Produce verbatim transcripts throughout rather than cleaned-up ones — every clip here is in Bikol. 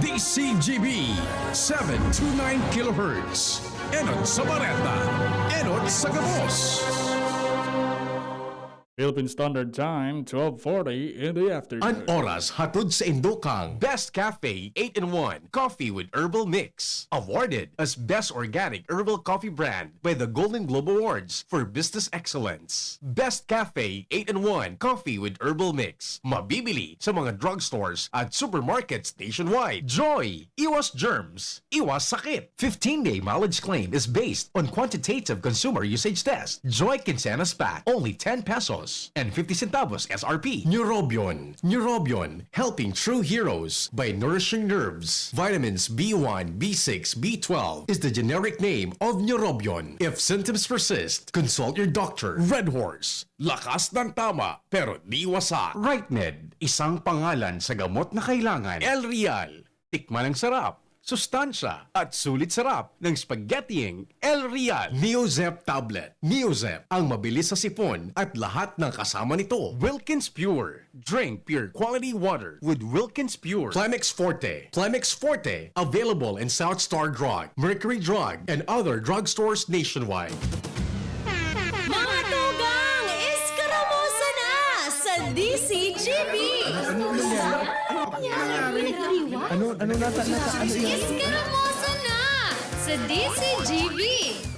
D C G B, seven two nine kilohertz. Enot sa Bareta, enot sa gabos. Philippine Standard Time, twelve forty in the afternoon. An oras hatod sa indo kang Best Cafe eight-in-one Coffee with Herbal Mix. Awarded as Best Organic Herbal Coffee Brand by the Golden Globe Awards for Business Excellence. Best Cafe eight-in-one Coffee with Herbal Mix. Mabibili sa mga drugstores at supermarkets nationwide. Joy! Iwas germs! Iwas sakit! Fifteen-day mileage claim is based on quantitative consumer usage test. Joy Quincenas Pack, only ten pesos and fifty centavos S R P. Neurobion. Neurobion, helping true heroes by nourishing nerves. Vitamins B one, B six, B twelve is the generic name of Neurobion. If symptoms persist, consult your doctor. Red Horse, lakas ng tama, pero di wasak. Right Med, isang pangalan sa gamot na kailangan. El Real, tikman ang sarap, sustansya, at sulit sarap ng spaghettiing El Real. Neozep Tablet. Neozep, ang mabilis sa sipon at lahat ng kasama nito. Wilkins Pure. Drink pure quality water with Wilkins Pure. Clemex Forte. Clemex Forte, available in South Star Drug, Mercury Drug, and other drugstores nationwide. Mga tugang, eskaramosa na sa D C G B! Ano nangyari? Ano, ano nasa, nasa, ano yan? Eskaramosa na sa D C G B!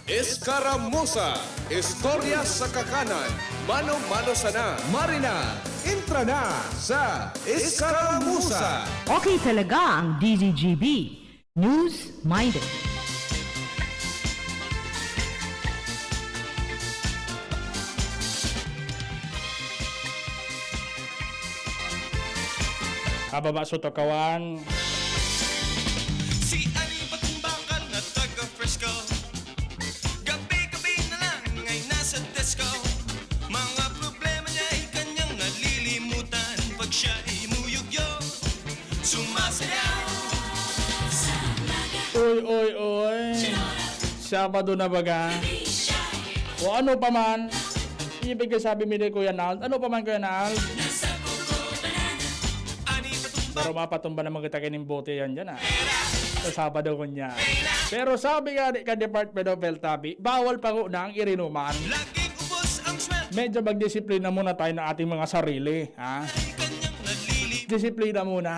Eskaramusa, istorya sa kakanan, mano-mano sana. Marina, entra na sa Eskaramusa. Okay talaga ang D Z G B. News Minded. Kababa sa tukawan. Si Ani Bakumbakal na taga Fresco. Gabi-gabi na lang ay nasa desko. Mga problema niya ay kanyang nalilimutan pag siya'y muyugyo. Sumasayaw. Oy, oy, oy. Sabado na baga? O ano pa man. Ibig sabi mi ni Kuya Nald. Ano pa man, Kuya Nald? Pero mapatumba naman kita kining bote yan dyan, ah. Sa Sabado ko niya. Pero sabi nga ni ka Department of Health, tabi, bawal pa na ang irinuman. Medyo magdisiplina muna tayo na ating mga sarili, ha? Disiplina muna.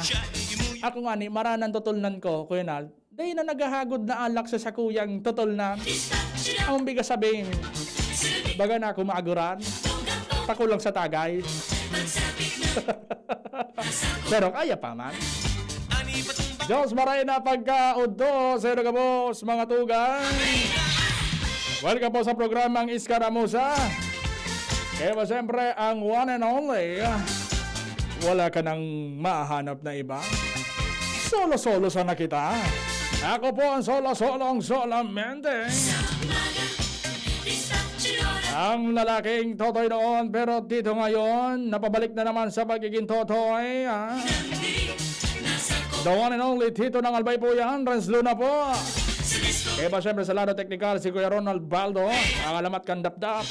Ako nga ni, maranang tutulnan ko, Kuya Nald, dahil na naghahagod na alak sa sakuyang tutulnan. Ang bigas sabihin, baga na ako maaguran. Pakulang sa tagay. Pero kaya pa man. Diyos maray na pagkaudto sa inyo gabos, mga tugang. Welcome po sa programang Iskaramusa. Kaya ba, siyempre, ang one and only, wala ka nang mahanap na iba. Solo-solo sana kita. Ako po ang solo-solong solamente. Ang lalaking totoy noon, pero tito ngayon, napabalik na naman sa pagiging totoy, ah. The one and only Tito ng Albay po yan, Renz Luna po. Kaya ba, siyempre, sa lado teknikal, si Kuya Ronald Baldo, ang alamat kan dapdap.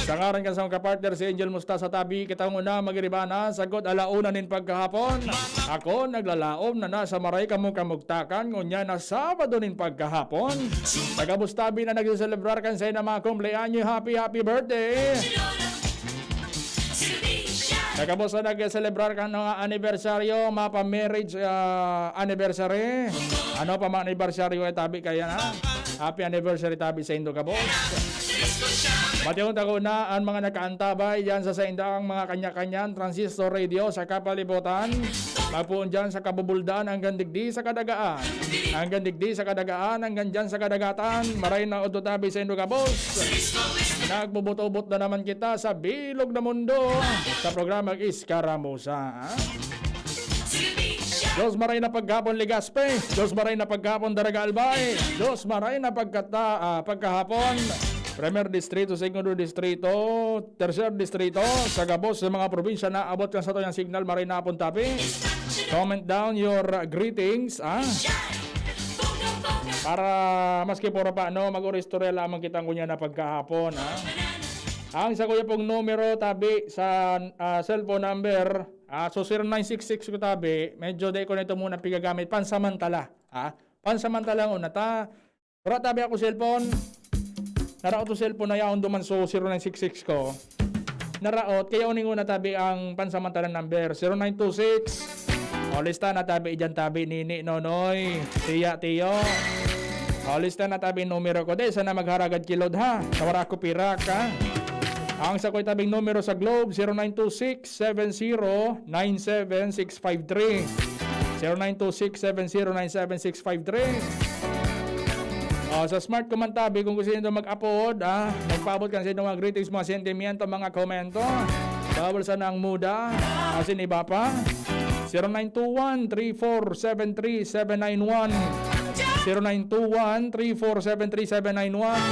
Sa ngaran kan sa mga kapartner, si Angel Mustasa Tabi, kita nguna, magiribana, sagkod alauna nin pagkahapon. Ako, naglalaom na nasa maray kamong kamugtakan, ngunyan na Sabado nin pagkahapon. Taga Bustabi na nagseselebrar kan sa mga kumpleanyo, happy, happy birthday! Taga Bustabi na nagseselebrar kan mga anibersaryo, mapa-marriage, ah, anniversary. Ano pa mga anibersaryo ay tabi kaya na? Happy anniversary tabi sa indo, kabos. Patihon ta ko na ang mga nakaantabay diyan sa saindang mga kanya-kanyang transistor radio sa kapalibutan. Magpoon diyan sa kabubuldan hanggang digdi sa kadagaan. Hanggang digdi sa kadagaan, hanggang diyan sa kadagatan. Maray na udto tabi sa indo, kabos. Nagbubot-ubot na naman kita sa bilog na mundo sa programang Iskaramusa, ha? Diyos maray na paghapon, Legazpi. Diyos maray na paghapon, Daraga Albay. Diyos maray na pagkata-, ah, pagkahapon, Primer Distrito, Segundo Distrito, Tercer Distrito, sa gabos sa mga probinsya na abot kan sato yang signal, maray na hapon, tabi. Comment down your, uh, greetings, ah. Para maski puro pa, no, mag-oristorya lamang kita ngunyan na pagkahapon, ah. Ang sa kuya pong numero, tabi sa, ah, cellphone number, Ah, so zero nine six six ko tabi, medyo di ko na ito muna pigagamit. Pansamantala. Ah, pansamantala nguna ta. Wala tabi ako cellphone. Naraot ko cellphone na yaon duman so zero nine six six ko. Naraot, kaya uning una tabi ang pansamantalang number, zero nine two six. O, lista na tabi, iyan tabi, Nini, Nonoy, Tiya, Tiyo. O, lista na tabi numero ko. Di, sana magharagad kilod, ha? Nawara ko pirak, ha? Ang sa ko'y tabing numero sa Globe, zero nine two six seven zero nine seven six five three. Zero nine two six seven zero nine seven six five three. O, sa Smart ko man tabi, kung gusto niyo mag-apod, ah, magpaabot kan sa inyong mga greetings, mga sentimiento, mga komento. Bawal sana ang muda, asin iba pa. Zero nine two one three four seven three seven nine one. Zero nine two one three four seven three seven nine one.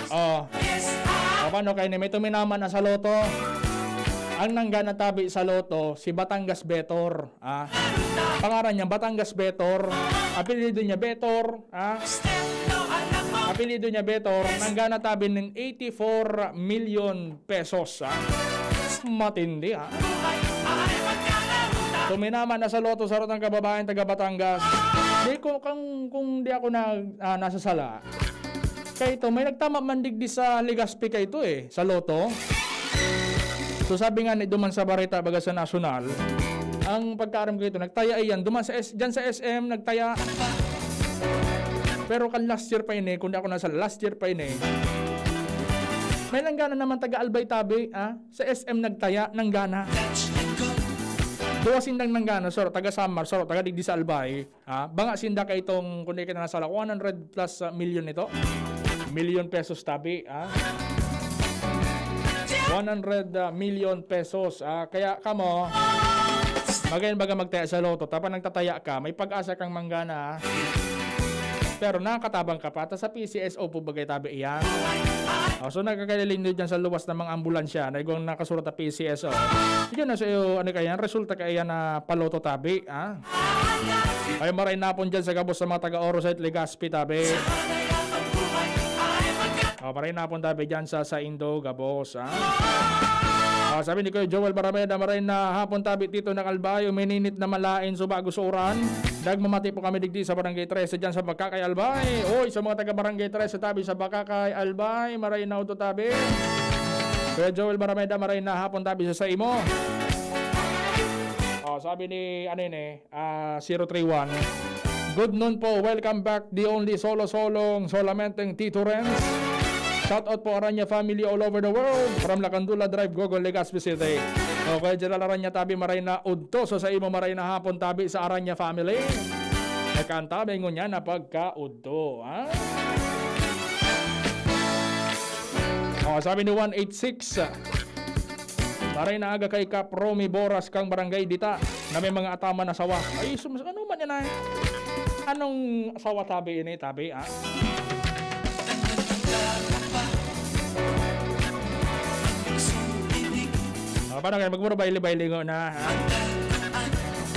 Oh. O, paano kayo ni? May tuminaman na sa loto. Ang nanggana tabi sa loto, si Batangas Betor. Ah. Pangaran niya, Batangas Betor. Apelyido niya, Betor. Ah. Apelyido niya, Betor. Nanggana tabi nin eighty-four million pesos. Ah. Matindi, ah. Tuminaman na sa loto sa rotang kababaeng taga Batangas. Di ko, kung, kung di ako na, ah, nasasala, Kaito, may nagtama man digdi sa Legazpi kaito eh, sa Lotto. So sabi nga ni duman sa bareta, baga sa nasyonal, ang pagkaaram ko ito, nagtaya iyan, duman sa S-, dyan sa S M, nagtaya. Pero kan last year pa ini, kung di ako nasa last year pa ini, may nanggana naman taga Albay tabi, ah, sa S M nagtaya, nanggana. Duwa sindang nanggana, saro taga Samar, saro taga digdi sa Albay. Ah, banga sinda kaitong, kung di kita nasala, one hundred plus, ah, million ito. Million pesos tabi, ah. One hundred, ah, million pesos. Ah, kaya kamo, magayon baga magtaya sa Lotto. Tapos nagtataya ka, may pag-asa kang manggana, ah. Pero nakatabang ka pa, ta sa P C S O po bagay tabi iyan. Oh, so nagkakaliling din dyan sa luwas ng mga ambulansya na igong nakasurat na P C S O. Yun na sa'yo, ano kaya, resulta kaya na paloto tabi, ah? Ay, maray napon dyan sa gabos sa mga taga Oro sa Legazpi, tabi. Oh, maray napon tabi dyan sa, sa Indo, gabos, ah. Oh, sabi ni Kuya Joel Barameda, maray na hapon tabi, Tito na Kalbayo, mininit na malain, so bago sa uran. Nagmamati po kami digdi sa Barangay Trece, dyan sa Bakakay, Albay. Oy, sa mga taga Barangay Trece, tabi sa Bakakay, Albay, maray na uto tabi. Kuya Joel Barameda, maray na hapon tabi sa, sa imo. Oh, sabi ni, ano yun eh, ah, zero three one. Good noon po. Welcome back, the only solo-solong, solamenteng Tito Renz. Shout out po, Aranya family all over the world. From Lacandula Drive, Gogol, Legazpi City. Okay, General Aranya tabi, maray na udto. So, sa imo, maray na hapon tabi sa Aranya family. Nagkantabi ngunyan na pagkaudto, ha? Oh, sabi ni one eight six, Maray na aga kay Kap Romy Boras kang Barangay Dita na may mga ataman na sawa. Ay, sum-, ano man yan ay? Anong sawa tabi ini, tabi, ah? Ah, paano kayo? Magmura baili-baili na, ha?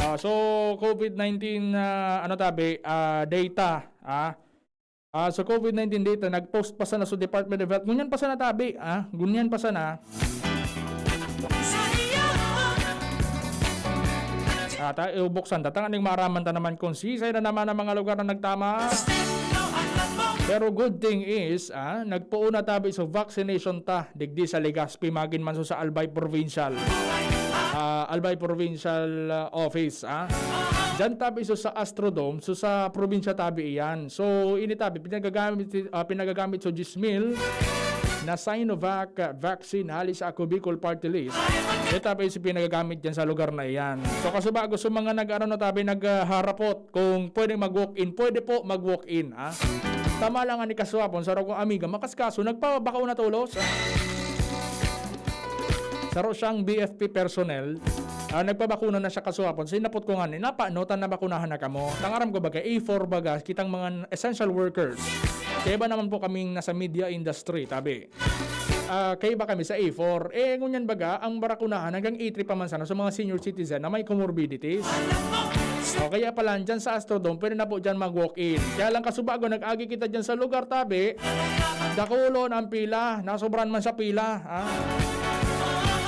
Ah, so, covid nineteen, ah, ano tabi, ah, data, ah, Ah, sa covid nineteen data, nag-post pa sana sa Department of Health. Ngunyan pa sana tabi, ah. Ngunyan pa sana. Ah, ta, eh, buksan ta. Tanganing maaraman ta naman kung sisay na naman ang mga lugar na nagtama. Pero good thing is, ah, nagpoon na tabi sa vaccination ta. Digdi sa Legazpi, magin man so sa Albay Provincial, ah, Albay Provincial, ah, Office, ah. Diyan tabi so sa Astrodome, so sa probinsya tabi iyan. So, ini tabi, pinagagamit, ah, pinagagamit so diyes mil na Sinovac, ah, vaccine hali sa Ako Bicol Party List. Ito tabi so pinagagamit diyan sa lugar na iyan. So, kasubago sa mga nag-ano na tabi, nagharapot kung pwedeng mag-walk-in, pwede po mag-walk-in, ah. Tama lang ani kaswapon, sa kong amiga, makaskaso, nagpabakuna tolos. Saro siyang B F P personnel, ah, nagpabakuna na siya kaswapon. Sinapot ko nga ni, "Napa, no, ta nabakunahan na kamo?" Tangaram ko baga, A four baga, kitang mga essential workers. Kaya iba naman po kaming nasa media industry, tabi. Ah, kaiba kami sa A four. Eh, ngunyan baga, ang barakunahan hanggang A three pa man sana sa mga senior citizen na may comorbidities. O kaya pala, dyan sa Astrodome, pwede na po dyan mag-walk-in. Kaya lang kasubago, nag-agi kita dyan sa lugar, tabi, dakulon ang pila, nasobran man sa pila. Ah.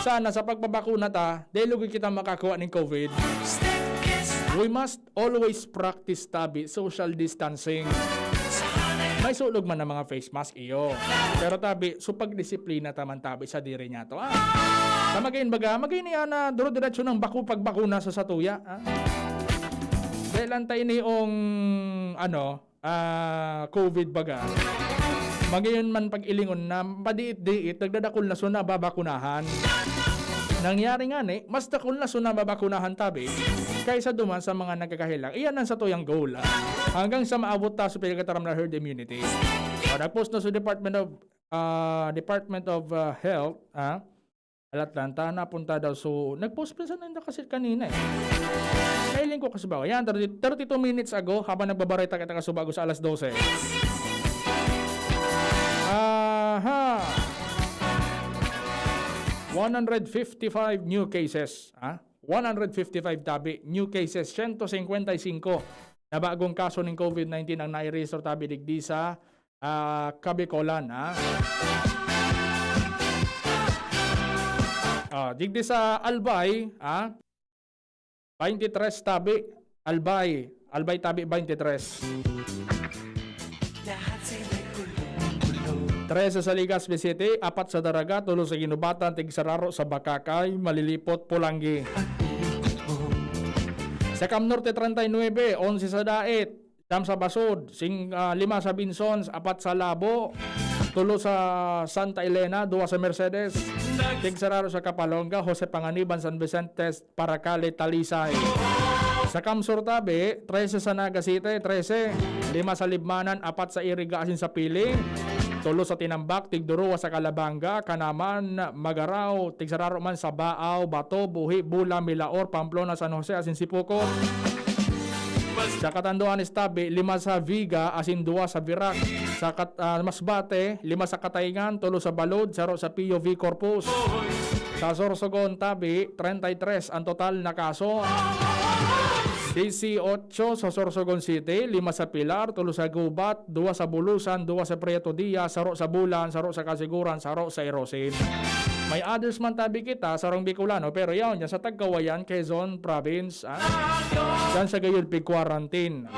Sana sa pagpabakuna ta, dahil lugod kita makakuha ning COVID, we must always practice tabi social distancing. May sulog man ang mga face mask, iyo. Pero tabi, so pagdisiplina ta man tabi sa diri niya to, ah. Sa magayon baga, magayon niya na duro-diretso ng baku pagbakuna sa satuya, ah. Dahil ang tainiong, ano, ah, COVID baga, magayon man pag-ilingon na padiit-diit, nagdadakul na so nababakunahan. Nangyari nga ni, mas dakul na so nababakunahan tabi kaysa duman sa mga nagkakahelang. Iyan ang satuyang goal, ah. Hanggang sa maabot ta sa pinagkataram na herd immunity. O, nag-post na sa Department of, ah, Department of, ah, Health, ah, Atlanta, napunta daw. So, nag-post pa sana na kasi kanina, eh. Nailing ko kasi ba? Yan, thirty, thirty-two minutes ago, habang nagbabareta kita kasubago sa alas dose. Aha! One hundred fifty-five new cases, ha? One hundred fifty-five tabi, new cases, siyento singkwenta y singko na bagong kaso ning COVID nineteen ang nai-register tabi digdi sa, ah, Kabikolan, ha? Ah, digdi sa Albay, ha? Baynte tres tabi, Albay. Albay tabi, baynte tres. Trese sa Legazpi City, apat sa Daraga, tulo sa Guinobatan, tigsararo sa Bacacay, Malilipot, Polangui. Sa Cam Norte, treinta y nueve, onse sa Daet, siyam sa Basud, sing-, ah, lima sa Binzons, apat sa Labo, tulo sa Santa Elena, duwa sa Mercedes, tigsararo sa Capalonga, Jose Panganiban, San Vicente, Paracale, Talisay. Sa Cam Sur tabi, trese sa Naga City, trese, lima sa Libmanan, apat sa Iriga asin sa Pili, tulo sa Tinambac, tigduruwa sa Calabanga, Canaman, Magarao, tigsararo man sa Baao, Bato, Buhi, Bula, Milaor, Pamplona, San Jose asin Sipuco. Sa Catanduanes tabi, lima sa Viga asin duwa sa Virac. Sa Cat-, ah, Masbate, lima sa Cataingan, tulo sa Balud, saro sa Pio V Corpus. Sa Sorsogon tabi, treinta y tres ang total na kaso. Dieciocho sa Sorsogon City, lima sa Pilar, tulo sa Gubat, duwa sa Bulusan, duwa sa Prieto Diaz, saro sa Bulan, saro sa Kasiguran, saro sa Irosin. May others man tabi kita, sarong Bicolano, pero yaon dyan sa Tagkawayan, Quezon Province, ah. Dyan sa gayon, pig-quarantine.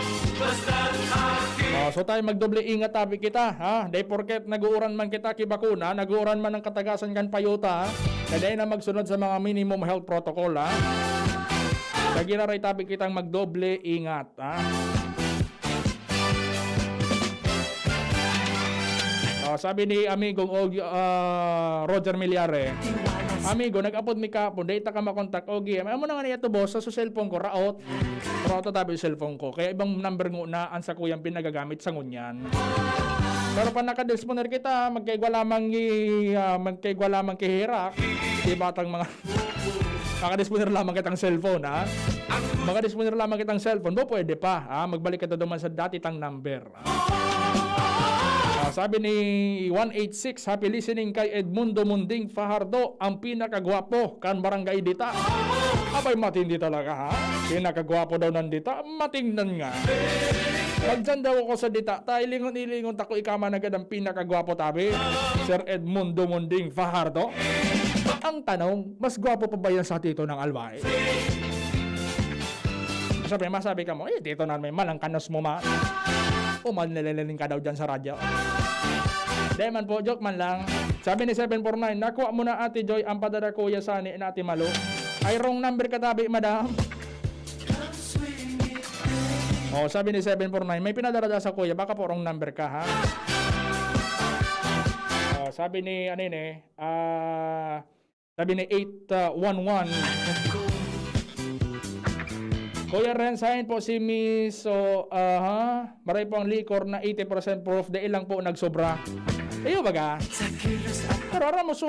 Oh, so tayo magdoble ingat tabi kita, ha? Dahil porket nag-uuran man kita ki bakuna, nag-uuran man ang katagasan kan payuta, na dahil na magsunod sa mga minimum health protocol, ha? Sa giraray tabi kitang magdoble ingat, ha? Oh, sabi ni amigong Og-, ah, Roger Milyare, "Amigo, nag-apod mi kahapon, dai ta ka makontak, Ogi." Amo na nga niya to, boss, sa cellphone ko, raot. Raot tabi sa cellphone ko. Kaya ibang number ngona an sakuyang pinagagamit sa ngunyan. Pero pa nakadisponer kita, magkaigwa lamang i-, ah, magkaigwa lamang kihirak. Di ba tang mga Makadisponer lamang kitang cellphone, ha? Makadisponer lamang kitang cellphone. Bo, pwede pa, ha? Magbalik kita duman sa dati tang number. Ah, sabi ni one eight six, "Happy listening kay Edmundo Munding Fajardo, ang pinakagwapo kan Barangay Dita." Abay, matindi talaga, ha? Pinakagwapo daw ng Dita. Matingnan nga. Magdiyan daw ako sa Dita. Tay, lingon-ilingon tako, ika man agad ang pinakagwapo, tabi. Sir Edmundo Munding Fajardo. Ang tanong, mas gwapo pa ba yan sa Tito ng Albay? Sabi, masabi ka mo, "Eh, Tito na may malangkanos mo ma." Umal nilililing ka daw dyan sa radyo. Di man po, joke man lang. Sabi ni seven four nine, "Nakuha mo na, Ate Joy, ang padara kuya sani na Ate Malo." Ay, wrong number ka tabi, madam. Oh, sabi ni seven four nine, "May pinadara daw sa kuya, baka po wrong number ka, ha?" Oh, sabi ni, ano yun eh, ah, sabi ni eight one one, "Kuya Renz, hain po si Miss, so, aha, maray po ang likor na eighty percent proof, dai lang po nagsobra." Iyo baga. Pero aram mo, so,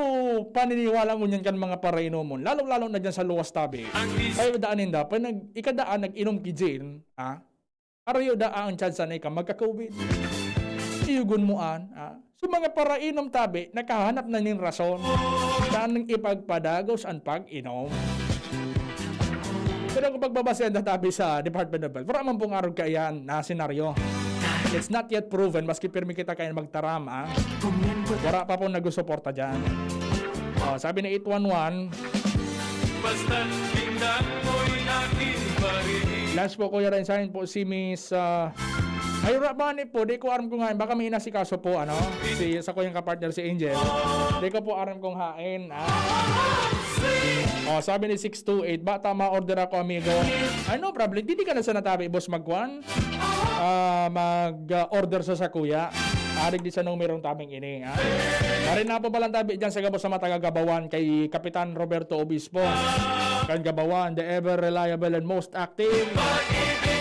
paniniwala mo niyan kan mga parainomon, lalo-lalo na dyan sa luwas tabi. Kayo daan ninda, pag nag-, ikadaan nag-inom ki gin, ah, arayo daa ang tsansa na ika magka-COVID. Iyugon mo an, ah. So, mga parainom tabi, nakahanap na nin rason na nang ipagpadagos an pag-inom. Pero kung pagbabasehan na tabi sa Department of Health, wala man pong arog kaiyan na senaryo. It's not yet proven, maski pirmi kita kayan magtaram, ah. Wala pa pong nagsusuporta dyan. Oh, sabi ni eight one one. Last po, Kuya Renz, sabi po si Miss, ah, ay, Rabani po, di ko aram kung hain, baka may inasikaso po, ano, si, sa kuyang kapartner, si Angel. Di ko po aram kung hain, ah. Oh, sabi ni six two eight, "Bata, ma-order ako, amigo." Ay, no problem. Didi ka na sa natabi, boss, magkuan. Ah, mag-order sa sakuya. Arig di sa numerong tabing ini, ha? Maray na po palang tabi dyan sa gabos sa mga taga Gabawan kay Kapitan Roberto Obispo. Kan Gabawan, the ever reliable and most active.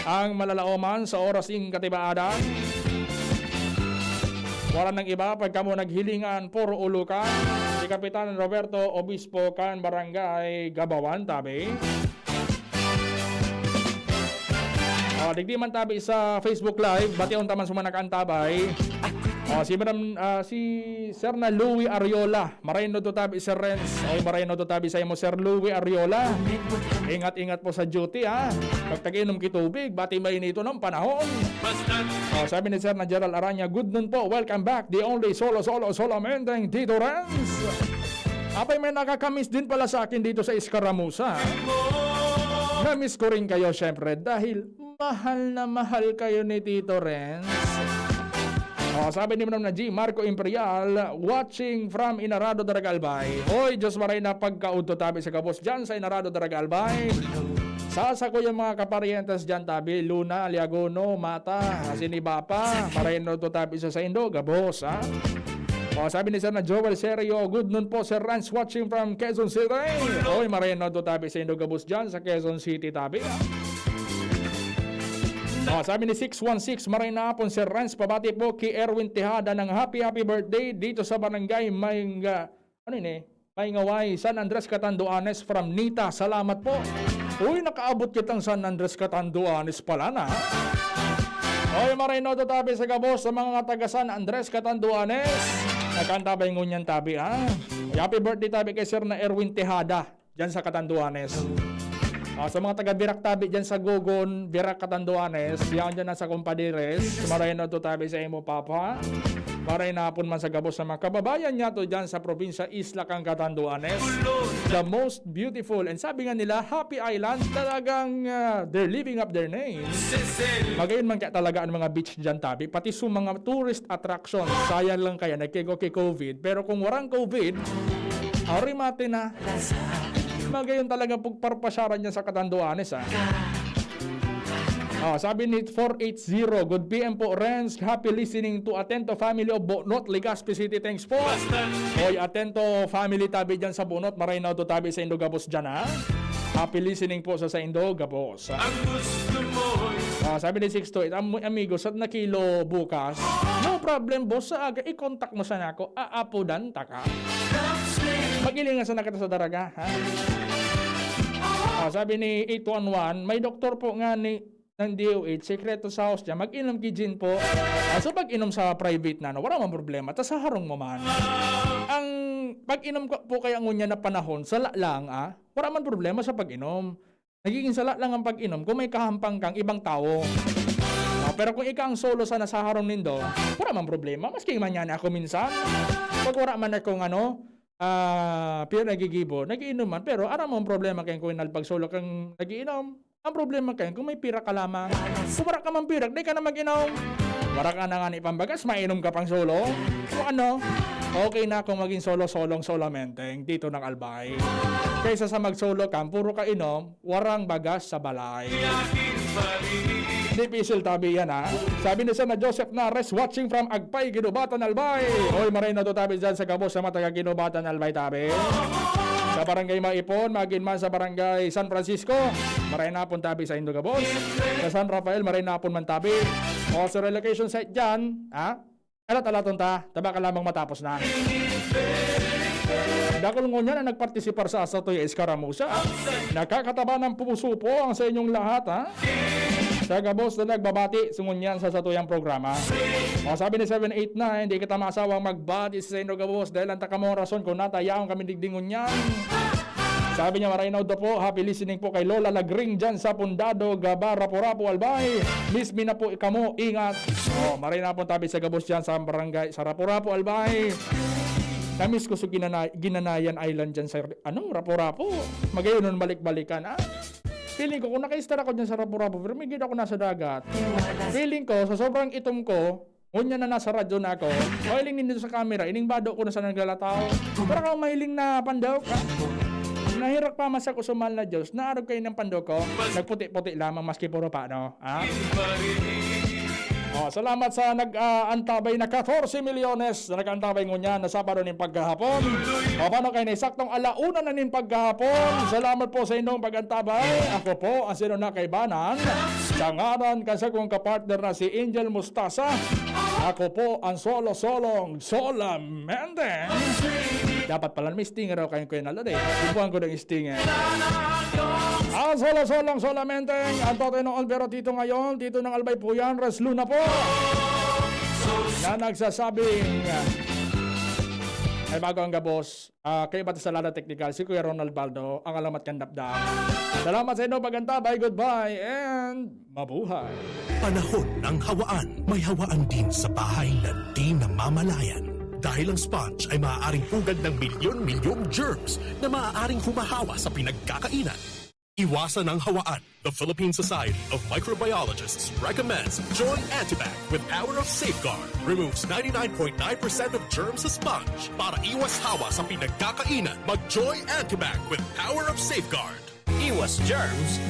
Ang malalaoman sa oras ning katibaadan. Wala nang iba, pagka mo naghilingan, puro ulukan. Si Kapitan Roberto Obispo kan Barangay Gabawan, tabi. Oh, digdi man tabi sa Facebook Live, bation ta man sa mga nakaantabay. Oh, si Madam, ah, si Sir na Louie Ariola, maray na to tabi, Sir Renz. Oy, maray na to tabi sa imo, Sir Louie Ariola. Ingat-ingat po sa duty, ha. Pagtaginom ki tubig, bati mainito ng panahon. Oh, sabi ni Sir na Gerald Aranya, "Good noon po, welcome back. The only solo, solo, solamente Tito Renz." Abay, may nakakamiss din pala sa akin dito sa Escaramuza. Namiss ko rin kayo, syempre, dahil mahal na mahal kayo ni Tito Renz. Oh, sabi ni Ma'am na G, Marco Imperial, watching from Inarado, Daraga Albay. Oy, Diyos maray na pagkaudto tabi sa gabos dyan sa Inarado, Daraga Albay. Sa, sa ko yung mga kaparientes dyan, tabi, Luna, Liagono, Mata, Sinibapa, maray na to tabi sa saindo, gabos, ha? Oh, sabi ni Sir na Joel Serio, "Good noon po, Sir Rans, watching from Quezon City." Oy, maray na to tabi saindo, gabos dyan sa Quezon City, tabi, ha? Oh, sabi ni six one six, "Maray na hapon, Sir Rans, pabati po ki Erwin Tejada ng happy, happy birthday dito sa barangay Mayng-, ah, ano ini? Mayngaway, San Andres, Catanduanes, from Nita. Salamat po." Uy, nakaabot kitang San Andres, Catanduanes pala na. Oy, maray na to tabi sa gabos sa mga taga San Andres, Catanduanes. Nagkanta ba yung ngunyan tabi, ha? Happy birthday tabi kay Sir na Erwin Tejada. Diyan sa Catanduanes. Ah, sa mga taga Virac tabi diyan sa Gogon, Virac, Catanduanes, yan diyan sa Compadres. Maray na to tabi sa imo, Papa. Maray na hapon man sa gabos sa mga kababayan niya to diyan sa probinsya Isla kang Catanduanes. The most beautiful, and sabi nga nila, happy island. Talagang, ah, they're living up their name. Magayon man kaya talaga ang mga beach diyan tabi. Pati sa mga tourist attraction. Sayang lang kaya nagkigo ki covid. Pero kung warang covid, ari mati na. Magayon talaga pagparpasyaran niya sa Catanduanes, ah. Ah, sabi ni four eight zero, "Good P M po, Renz. Happy listening to Atento family of Bonot, Legazpi City. Thanks po." Hoy, Atento family tabi dyan sa Bonot. Maray na to tabi sa Indo gabos dyan, ha? Happy listening po sa, sa Indo gabos. Ah, sabi ni six two eight, "Am-, amigo, sa nakilo bukas?" No problem, boss. Sa aga, i-contact mo sana ako. Aapodan taka. Magilingan sana kita sa daraga, ha? Ah, sabi ni eight one one, "May doktor po nga ni, ng D O H, sekreto sa house niya, mag-inom ki gin po." Ah, so pag-inom sa private na, no, wala mang problema. Tas sa harong mo man. Ang pag-inom ko po kaya ngunyan na panahon, sala lang, ah, wala man problema sa pag-inom. Nagiging sala lang ang pag-inom kung may kahampang kang ibang tawo. Ah, pero kung ika ang solo sana sa harong nindo, wala mang problema. Maski man yan ako minsan. Pag wala man akong ano, ah, pero nagigibo, nagiinom man. Pero aram mo ang problema kaya kung nalpag solo kang nagiinom. Ang problema kaya kung may pira ka lamang. Kung wala ka mang pira, di ka na mag-inom. Wala ka na nga ni pambagas, mainom ka pang solo. Kung ano, okay na kung maging solo-solong solamente, dito ng Albay. Kaysa sa mag-solo ka, puro ka inom, warang bagas sa balay. Dipisil tabi yan, ha? Sabi ni Sana Joseph Nares, watching from Agpay, Guinobatan, Albay. Oy, maray na to tabi dyan sa gabos sa mga taga Guinobatan, Albay, tabi. Sa Barangay Maipon, magin man sa Barangay San Francisco. Maray na pon tabi sa Indo gabos. Sa San Rafael, maray na pon man tabi. O sa relocation site dyan, ha? Alat-alaton ta, taba ka lamang matapos na. Dakul ngunyan ang nagpartisipar sa Asatoya Escaramuza. Nakakataba ng puso po ang sa inyong lahat, ha? Sa gabos na nagbabati, sungon yan sa satuyang programa. O, sabi ni seven eight nine, "Di kita masawang magbati sa inyo gabos dahil ang takamong rason kung natayaon kami digdi ngunyan." Sabi niya, "Maray na udto po, happy listening po kay Lola Lagring dyan sa Pundado, Gaba, Rapu-Rapu, Albay. Miss mi na po kamo, ingat." O, maray na pon tabi sa gabos dyan sa barangay, sa Rapu-Rapu, Albay. Namiss ko sa Ginanay-, Ginayan Island dyan sa, ano, Rapu-Rapu. Magayon nun balik-balikan, ah. Feeling ko, kung naka-star ako dyan sa Rapu-Rapu, pero may gid ako nasa dagat. Feeling ko, sa sobrang itom ko, ngunyan na nasa radyo na ako, mahiling nindo sa camera, ining bado ko na sa naglalataw. Pero ako mahiling na pandok, ah. Nahirak pa man sa kusumal na Diyos, naarog kayo ng pandok ko, nagputi-puti lamang maski puro pano, ah. Oh, salamat sa nag-aantabay na katorse milyones na nag-aantabay ngunyan na Sabado nin paghahapon. O, paano kayo na saktong ala una na nin paghahapon? Salamat po sa inyong pag-antabay. Ako po ang sinunakaibanan. Sa ngaran kan sakong kapartner na si Angel Mustasa, ako po ang solo-solong solamente. Dapat pala may stinger ako kayong Kuya Nalad eh. Ipuan ko ng stinger. Ang solo-solong solamente, ang Totoy Noon pero Tito ngayon, Tito ng Albay po yan, Res Luna po. Na nagsasabing, ay bago ang gabos, ah, kaiba sa Lala Technical, si Kuya Ronald Baldo, ang alamat kan dapdap. Salamat sa inyo, pag-antabay, goodbye, and mabuhay. Panahon ng hawaan. May hawaan din sa bahay na di namamalayan. Dahil ang sponge ay maaaring pugad ng milyon-milyong germs na maaaring humahawa sa pinagkakainan. Iwasan ang hawaan. The Philippine Society of Microbiologists recommends Joy Antibac with Power of Safeguard. Removes ninety-nine point nine percent of germs sa sponge. Para iwas hawa sa pinagkakainan, mag Joy Antibac with Power of Safeguard. Iwas germs,